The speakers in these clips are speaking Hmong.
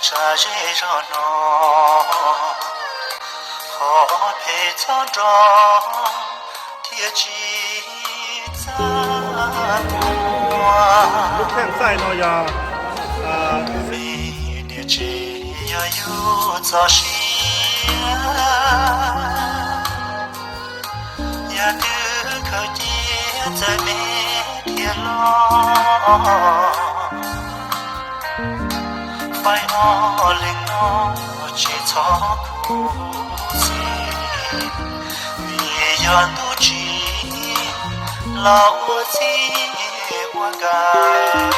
Sab ze zog no, qhov phem txhob nrog thiaj tsis txaj muag. Lub thej txaij no yog me niam tsev yog yus txoj sia. Yog twb khaws cia txawm me thiaj los, faib ob leeg no tsis txhob khuv xim, vim yog ntuj tsim los ua txij ua nkawm.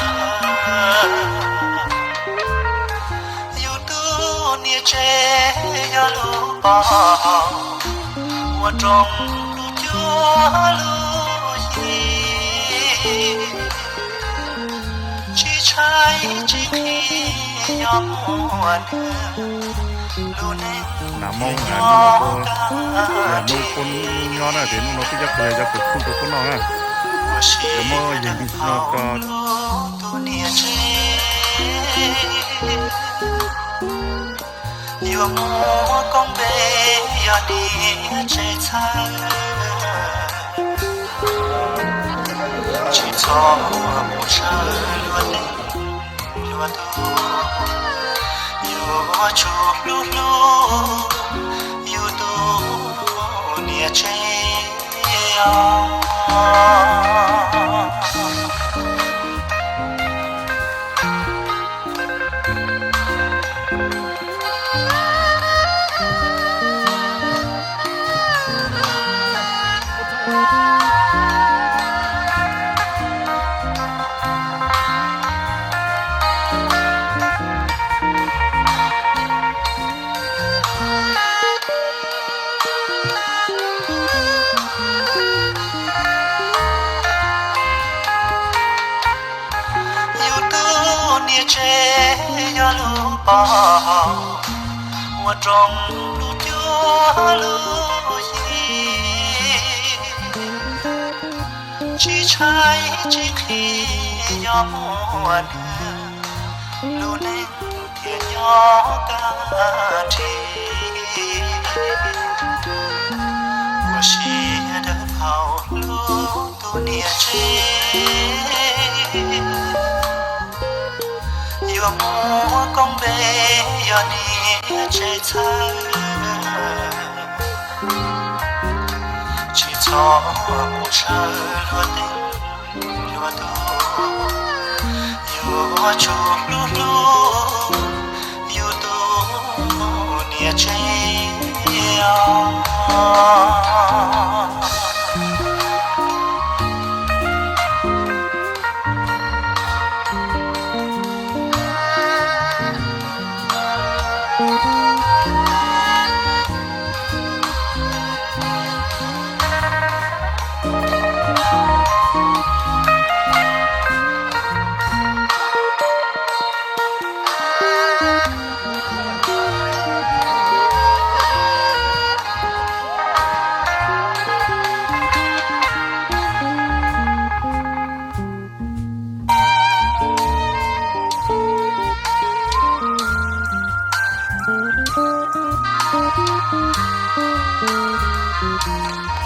Yus tus niam tsev yog lub pov haum ua rau lub cuab lub yig, tsis tshaib tsis qhis yog muaj nws lub neej. Nam Moob, hnub no kuj yog hnub poob nyob na, ces hnub no kuj yog kuv yog kuv phooj kuv phooj noj na, kuv muab yus no rau tus niam tsev. Yuav muab koob npe yog niam tsev txhawb, tsis txhob mus sawv luag leej luag tug, yuav tsum hlub hlub yus tus niam tsev os. Yus tus niam tsev yog lub pov haum ua rau lub cuab lub yig, tsis tshaib tsis qhis yog muaj nws lub neej thiaj nyob kaj nrig. Ua siab dawb paug hlub tus niam tsev, yuav muab koob npe yog niam tsev txhawb, tsis txhob mus sawv luag leej luag tug, yuav tsum hlub hlub yus tus niam tsev os.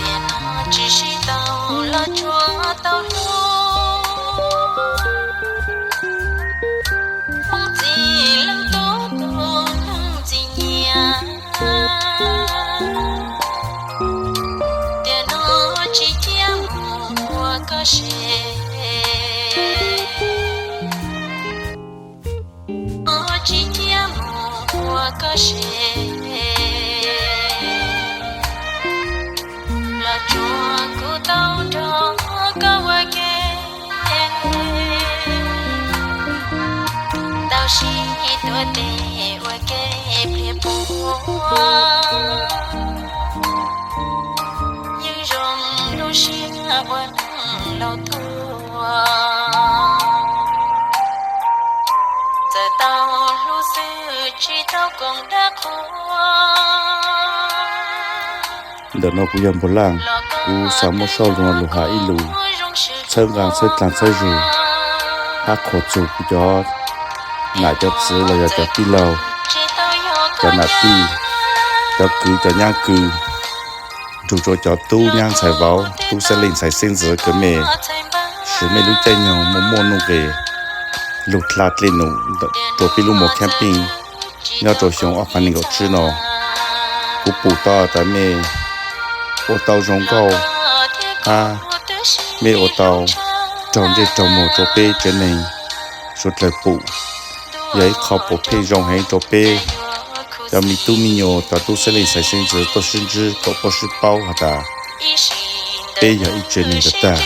Tiam no tsis sib tau los tsuas tau hlub, Hmoob txiv leej tub tus neeg txim nyiam. Tiam no tsis cia mus ua koj se, tsis cia mus ua koj se, los tsuas kuv tau nrog koj ua ke. Tau sib tuav tes ua ke pliag puag, yeej zoo lub siab ua neeg laus tuaj. Txawm tau hlub xwb tsis tau koom dab qhuas. Ntawm no kuv yog Npuag Laj, kuv xav muab sau lus no lus hais ib lus txhawb nqa txhawb dlaag txhawb zug hab qhuas txug kuv cov nam cov txwv los yog cov tij laug, cov nam tij, cov kwv cov nyab kws, nrug rua cov tub nyab ntxhais vauv, tub xeeb leej ntxhais xeeb ntxwv kws mej swv mej lub caij nyoog muaj muaj nuj nqes lug dlha dlej num rua peb lub mos khab peej nyob rua xyoo ob phav nees nkaum tsib no. Kuv pum tau tas mej ua tau zoo nkauj hab mej ua tau raug ntsej raug muag rua peb tsev neeg suav dlawg pum. Yog ib qho puam pheej zoo heev rua peb cov me tub me nyuam, cov tub xeeb leej ntxhais xeeb ntxwv tuaj sib ntsib kom puab sib paub has tas peb yog ib tsev neeg tag tag.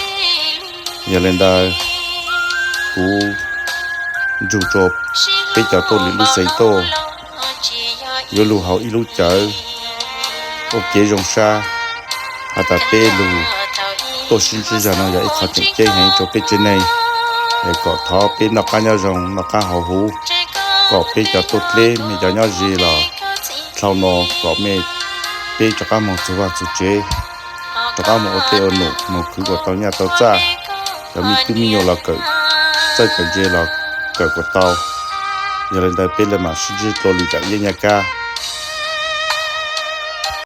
Yog le ntawd, kuv nrug rua peb cov tuaj lwm lub xeev tuaj yuav lug haus ib lub cawv ua kev zoo sab has tas peb lug tuaj sib ntsib zag no yog ib qho tseem ceeb heev rua peb tsev neeg, es kom thov peb noj qab nyob zoo noj qab haus huv, kom peb cov tuaj dleb mej cov nyob ze los dlhau no kom mej peb rov qab moog txug vaj txug tsev, rov qab moog ua dlej ua num moog khwv kom tau nyaj tau txaj, cov me tub me nyuam los kawm txawj kawm ntse los kawm kom tau. Yog le ntawd peb le maam sib ntsib dlua lwm zaam ib nyab kab.